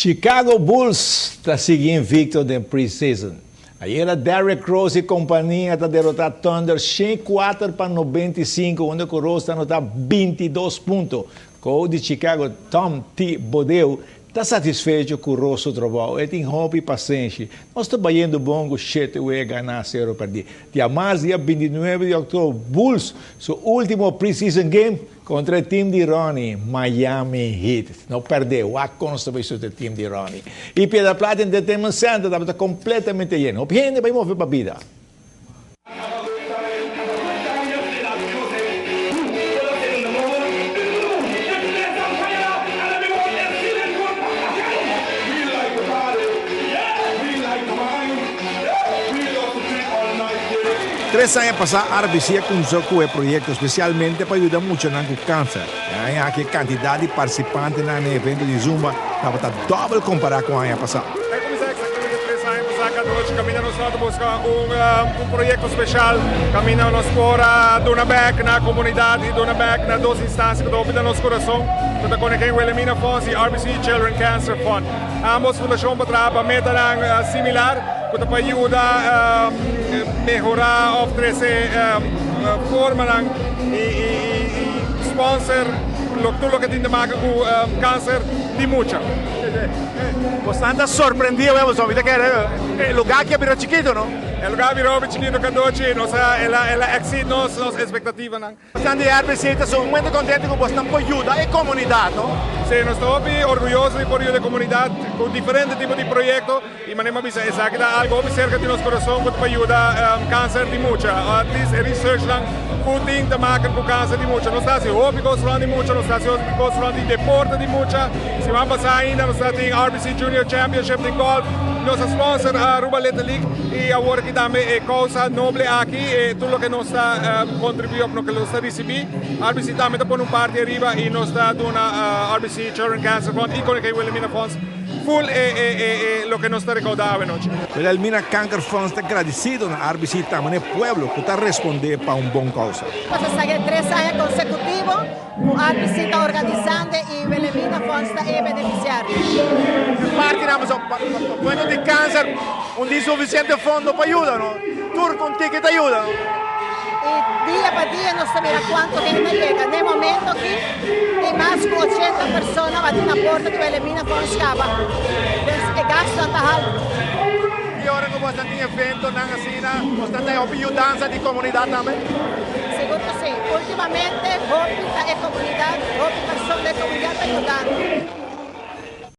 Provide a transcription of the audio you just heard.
Chicago Bulls ta sigui invicto den preseason. Ayera Derrick Rose y compania ta derota Thunder 104-95, unda cu Rose ta anota 22 punto. Coach di Chicago, Tom Thibodeau, ta satisfecho cu Rose su trabou. E tin hopi pasenshi. Nos ta bayendo bon cu 7 wega gana, 0 perdi. Diamars, dia 29 di october, Bulls su ultimo preseason game contra e team di Ronnie, Miami Heat. No perde, wak consta bij e team di Ronnie. Y Piedra Plat Entertainment Center tabata completamente yen. Hopi hende bay move pa bida. 3 aña pasa, RBC a cuminsa cu e proyecto specialmente pa yuda muchanan cu cancer. E cantidad di participante na e evento di Zumba tabata dobel compara cu aña pasa. A cuminsa exactamente 3 aña pasa, cada caminda nos ta busca un proyecto special, caminda nos por duna back na comunidad y duna back na dos instancia cu ta nos curason, cu ta Koningin Wilhelmina Fonds y RBC Children Cancer Fund. Ambos fundacion pa traha meta similar, cu ta yuda mehora of crece forma y sponsor tur loke tin di haci cu cancer di mucha. Bastante sorprendi, vemos, ahorita cu e luga aki a bira chikito, no? E luga a bira chikito, Cadochi, nos, el a exceed nos expectativa, no? Bastante RBC ta sumamente contento cu boso por yuda e comunidad, no? Si, nos ta orguyoso di por yuda e comunidad cu diferente tipo di proyecto y manera bisa esaki ta algo cerca di nos curason pa yuda cancer di mucha. At least research nan cu tin te maken cu cancer di mucha. Nos ta haci hopi cos di mucha, nos ta haci hopi cos di deporte di mucha. Siman pasa ainda nos tin RBC Junior Championship di golf. Nos sponsor Aruba Little League y awor aki tambe e causa noble aki y tur loke nos ta contribui, loke nos ta ricibi. RBC tambe ta pone un parti ariba y nos ta duna RBC Children Cancer Fund y Koningin Wilhelmina Fonds full loke nos ta recauda anochi. Wilhelmina Kanker Fonds ta agradecido na RBC, tambe pueblo cu ta responde pa un bon causa. Paso 3 aña consecutivo, RBC ta organisando y Wilhelmina Fonds ta beneficiario. Parti na bueno di cancer, no tin suficiente fondo pa yuda, no? Tur cu ticket yuda, no? Y dia pa dia nos ta mira cuanto hende ta yega. Na e momento aki, tin mas di 80 persona bati na porta di Wilhelmina Fonds caba. E gasto ta halto. Y ora cu boso tin evento nan asina, boso tin yudansa di comunidad tambe? Sigur cu si. Ultimamente, hopi e comunidad, hopi persona di comunidad ta yudando.